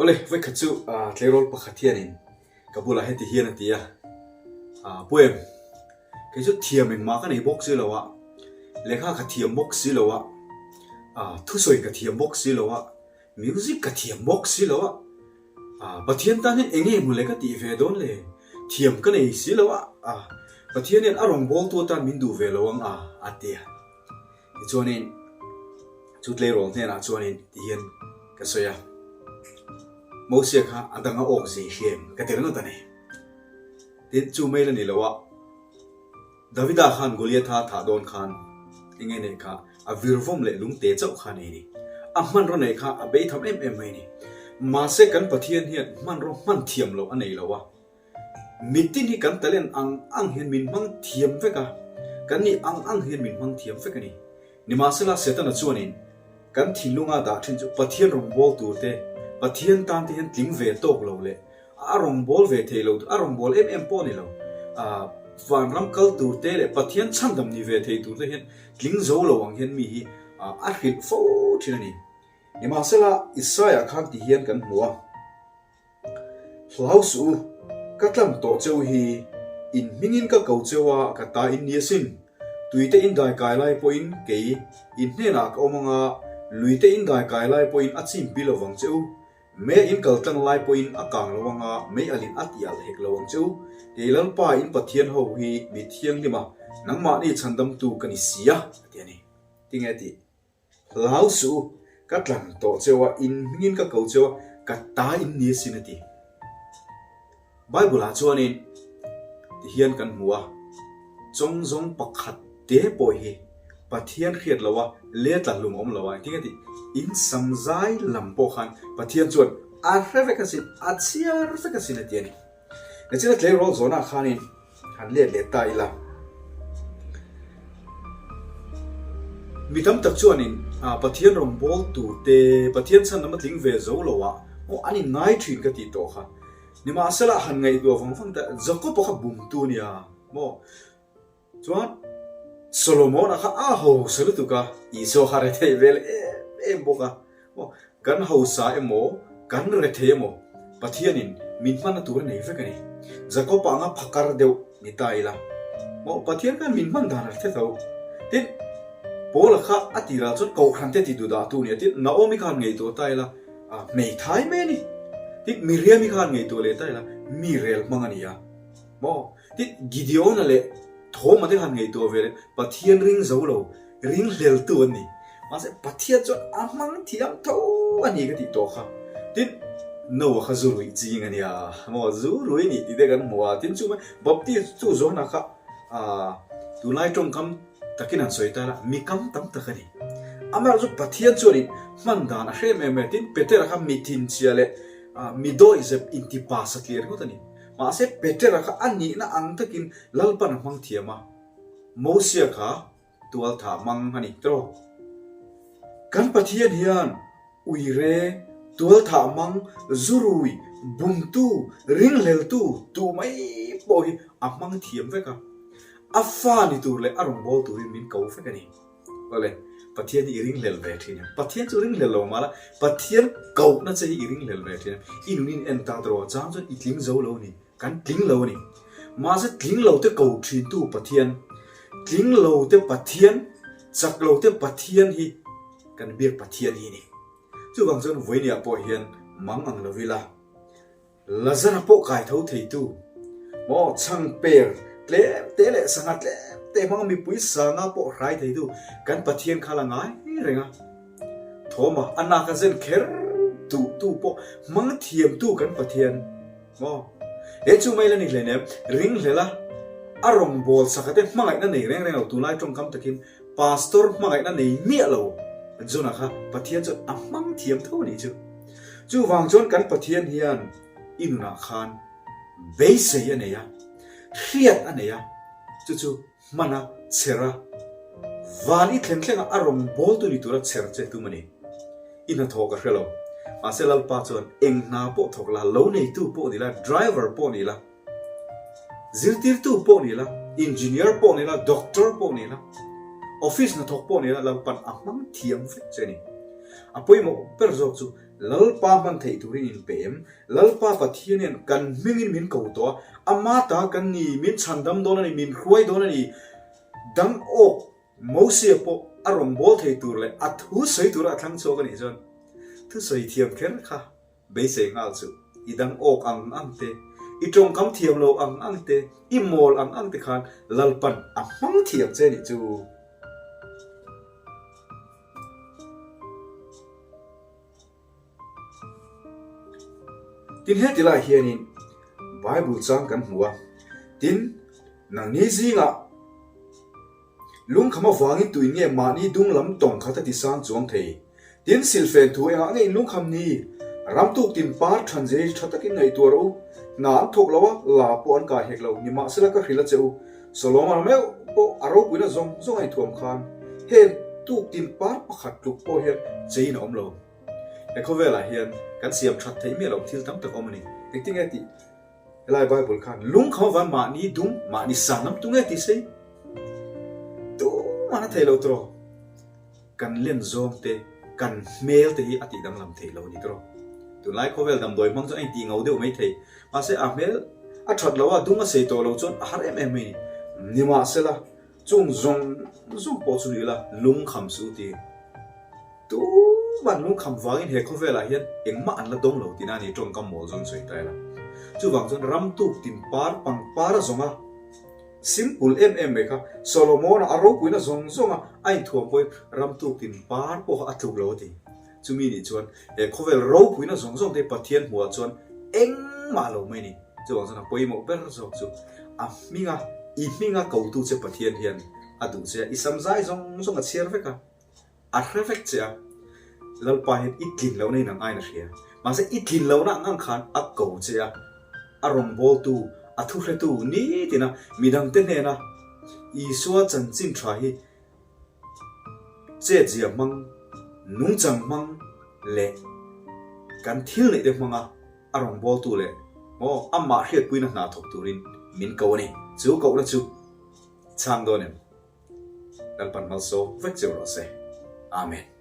Awle, vawikhat chu tleirawl pakhat hianin ka bulah heti hian a ti a, Poem, kei chu thiam engmah ka nei bawk si lo a, lehkha ka thiam bawk si lo a, thusawi ka thiam bawk si lo a, music ka thiam bawk si lo a, Pathian tan hian eng nge hmu le ka tih ve dawn le, thiam ka nei si lo a, Pathian hian a rawngbawltu atan min duh ve lo ang a, a ti a. Tichuanin chu tleirawl hnenah chuanin tihian ka sawi a, Mosia kha a dang a awk zei hriam ka ti ringawt a ni. Tin, chu mai la ni lo a, Davida khan Goliatha thah dawn khan eng nge neih kha a virvawm leh lungte chauh kha nei a ni. A hmanraw neih kha a beitham em em mai a ni. Mahse kan Pathian hian hmanraw hman thiam loh a nei lo a. Mitin hi kan talent ang ang hian min hmang thiam vek a, kan nih ang ang hian min hmang thiam vek a ni. Nimahsela, Setana chuanin kan thinlunga dah thin chu Pathian rawngbâwl turte, Pathian tan te hian tling ve tawk lo leh a rawngbâwl ve thei lo, a rawngbâwl em em pawh a ni lo, vanram kal turte leh Pathian chhandam ni ve thei turte hian tling zo lo ang hian mi hi a hrilh fo thin a ni. Nimahsela, Isaiah khan ti hian kan hmu a. Hlau suh u, ka tlang tawh cheu hi, in hmingin ka ko cheu a, ka ta in ni asin. Tuite in dai kai lai pawhin kei in hnenah ka awm ang a, luite in dai kai lai pawhin a chim pi lo vang che u. Mei in kal tlang lai pawhin a kang lo ang a, mei alin a ti alh hek lo ang che u. Kei Lalpa in Pathian ho hi mi thianghlim a, nangmahni chhandamtu ka ni si a, a ti a ni. Tinge tih? Hlau suh u, ka tlan tawh cheu a, in hmingin ka ko cheu a, ka ta in ni asin a ti. Bible-ah chuanin tihian kan hmu a, Chawngzawng pakhat te pawh hi Pathian hriat lo a, letla hlum awm lo a, engtin nge tih? In sam zai lam pawh khan Pathian chuan a hre vek asin, a chhiar vek asin a ti a ni. Nichina tleirawl zawnah khanin han let leh ta ila. Mi tam tak chuanin Pathian rawngbâwl turte, Pathian chhan lam a tling ve zo lo ah maw an inngai ṭhin ka tih tawh kha. Nimahsela han ngaihtuah vang vang ta, Jakob-a kha bumtu a nia maw? Chuan Solomon-a kha a hausa lutuk a, Isua kha rethei vel em em bawk a. Maw, kan hausa emaw, kan rethei emaw, Pathianin min hmanna tur a nei vek a ni. Jakob-a anga phakar deuh ni ta ila, maw, Pathian khan min hman dan a hre tho. Tin, Paula kha a tirah chuan Kohhran te ti duhdahtu a ni a, tin, Naomi khan ngaihtuah ta ila, hmeithai mai a ni. Tin, Miriam-i khan ngaihtuah leh ta ila, mi rel hmang a ni a. Maw? Tin, Gideon-a leh Thoma te han ngaihtuah ve leh Pathian ring zo lo, ring hleltu an ni. Mahse, Pathian chuan a hmang thiam tho a ni ka tih tawh kha. Tin, Noah kha zu ruih ching a nia. Maw? Zu rui nih tih te kan hmu a. Tin, chu mai Baptist chu Johana kha aah tunlai tawngkam takin han sawi ta la, mi kam tam tak a ni. Amaherawhchu Pathian chuanin hman dan a hre em em mai a. Tin, Petera kha mi thinchhia leh mi dawihzep intipa satliah ringawt a ni. Mahse, Petera kha a nihna ang takin Lalpan a hmang thiam a, Mosia kha tualtha hmang a ni tawk. Kan Pathian hian uire, tualtha hmang, zurui, bumtu, ringhleltu tu mai pawh hi a hmang thiam vek a, a fa ni tur leh a rawngbâwl turin min ko vek a ni. Awle, Pathian hi i ringhlel ve thin em? Pathian chu ringhlel lo mah la, Pathian kohna che hi i ringhlel ve thin em? I nun in en ta tawh a, chang chuan i tling zo lo a ni, kan tling lo a ni. Mahse tling lo te ko thin tu Pathian, tling lo te Pathian, chak lo te Pathian hi kan biak Pathian hi a ni. Chuvang chuan vawinia pawh hian mang ang lo ila. Lazara pawh kai tho theitu maw chhang per tlem te leh sangha tlem te hmanga mipui sanga pawh hrai theitu kan Pathian kha la ngai reng a. Thawma a nak a zen kher duhtu pawh hmang thiamtu kan Pathian maw. He chu mai la ni hleinem ringhlel a a rawngbâwl saka te hmangaihna nei reng reng lo tunlai tawngkam takin Pastor hmangaihna nei miah lo John-a kha Pathian chuan a hmang thiam tho a nih chu. Chuvang chuan kan Pathian hian i nunah khan beisei a nei a, hriat a nei a, chu chu hmana chher a, van i thleng thlengah a rawn bawltu ni tura chher che tum a ni. I hnathawh ka hre lo. Mahse Lalpa chuan eng hna pawh thawk la, lo neitu pawh ni la, driver pawh ni la, Zirtirtu pawh ni la, engineer pawh ni la, doctor pawh ni la, office hnathawk pawh ni la, Lalpan a hmang thiam vek che a ni. A pawimawh ber zawk chu Lalpa hman theih turin inpe em? Lalpa Pathian hian kan hmingin min ko tawh a, ama ta kan ni, min chhandam dawn a ni, min hruai dawn a ni. Dang awk Mosia pawh a rawn bawl thei tur leh a thu sawi tura a thlang chhuak a nih chuan thusawi thiam kher kha beisei nghal chu i dang awk ang ang te, i tawngkam thiam lo ang ang te, i mawl ang ang te khan Lalpan a hmang thiam che nih chu. Tin heti lai hianin Bible chang kan hmu a, tin nangni zingah lungkham avangin tuin nge mahni dung lam tawng khat a ti sang chuang thei? Tin silfen thu engah nge in lungkham ni? Ram tuk tin par than zei tha takin ngaihtuah rawh u, hna an thawk lo a, la pawh an kai hek lo, nimahsela ka hrilh a che u. Solomon meuh pawh a ropuina zawng zawng a inthuam khan heng tuk tin par pakhat tluk pawh hian cheiin a awm lo. He khawvelah hian kan siam that theih miah loh thil tam tak a awm a ni. Engtin nge tih? Helai Bible khan lungkham avan mahni dum, mahni san lam tu nge tih sei? Tumah a thei lo tawh. Kan len zawng te, kan hmel te hi a tih danglam thei lo a ni tawh. Tunlai khawvel damdawi hmang chuan a intih ngau deuh mai thei. Mahse a hmel a that lo a, dung a sei tawh lo chuan a har em em mai a ni. Nimahsela, Chung zawng zawng pawh chu ni ila lungkham chu ti. Tuman lungkham vangin he khawvelah hian engmah an la dawng lo tihna a ni tawngkam mawl zawng sawi ta ila. Chuvang chuan ram tuk tin par pangpar a zawng a, simple em em mai kha Solomon-a a ropuina zawng zawng a a inthuam pawhin ram tuk tin par pawh kha a tluk lo a ti. Chumi nih chuan he khawvel ropuina zawng zawng te Pathian hmuhah chuan engmah lo mai a ni. Chuvang chuan a pawimawh ber zawk chu a hminga, i hminga kotu che Pathian hian a duh che a, i samzai zawng zawng a chhiar vek a, a hre vek che a. Lalpa hian i tlin lohna in ang aiin a hria. Mahse i tlin lohna ang ang khan a ko che a, a rawngbawltu, a thuhretu nitina midangte hnena Isua chanchin tha hi Chetzia hmang, nungchang hmang leh kan thil neih te hmanga a rawngbawltu leh maw amah hriatpuina hna thawk turin min ko a ni. Chu kohna chu chhang dawn em? Lalpan malsawm vek cheu rawh se. Amen.